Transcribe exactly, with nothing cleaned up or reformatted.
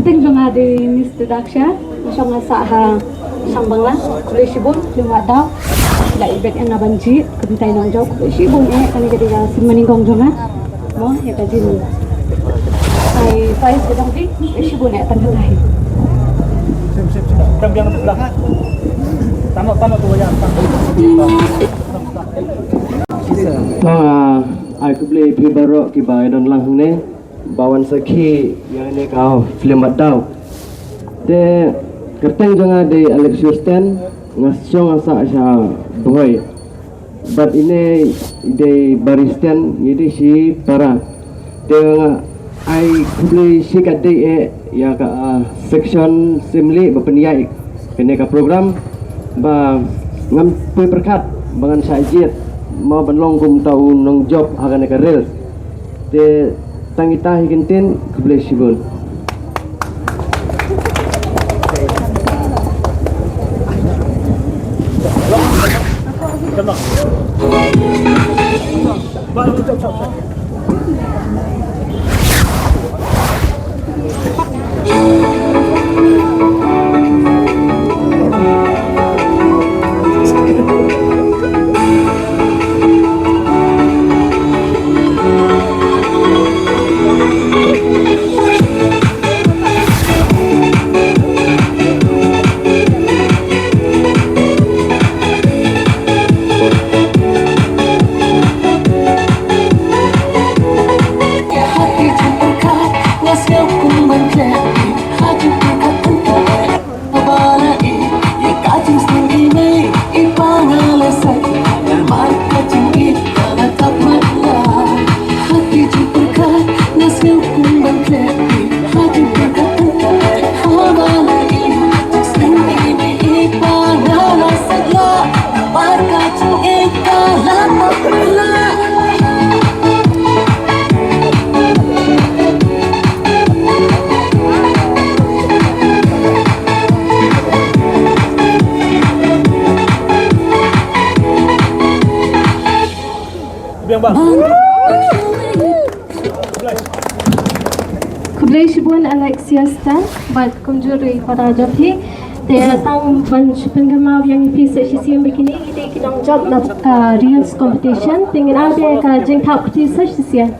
Teng jong nga dei Mister Daksha, shong nga sah ha Shambangla, khublei shibun, khublei mat daw. La ibet ïa nga ban jied, kyntai nongjop, khublei shibun eh, kane ka dei ka sien nyngkong jong nga. Mo, ïa ka jing. Ai, prize ka jong phi, khublei shibun eh, tang kata hi. Tang, ah, ai khublei phi baroh kiba ïa don lang hangne. Ba wan sakhi ïa kane ka film Mat Daw. Te kyrteng jong nga dei Alexius Ten, nga shong nga sah sha Bhoi. Bad ine i dei Bari Ten, i dei shi para. Te nga ai khublei shi katdei eh ïa ka, ah, section Syiemlieh ba pynïaid kane ka program ba ngam poi pyrkhat ba ngan shah jied mo ban long kum uta u nongjop ha kane ka reel. Te tang ita hi kyntien, khublei shibun. Khublei shibun Alexius Ten bad kumjuh ruh ïa ki para jong phi. Te tang ban shu pynkynmaw ïa ngi phi sa shisien ba kine ki dei ki nongjop na ka reels competition. Te ngin ai ïa ka jingthap kti sa shisien.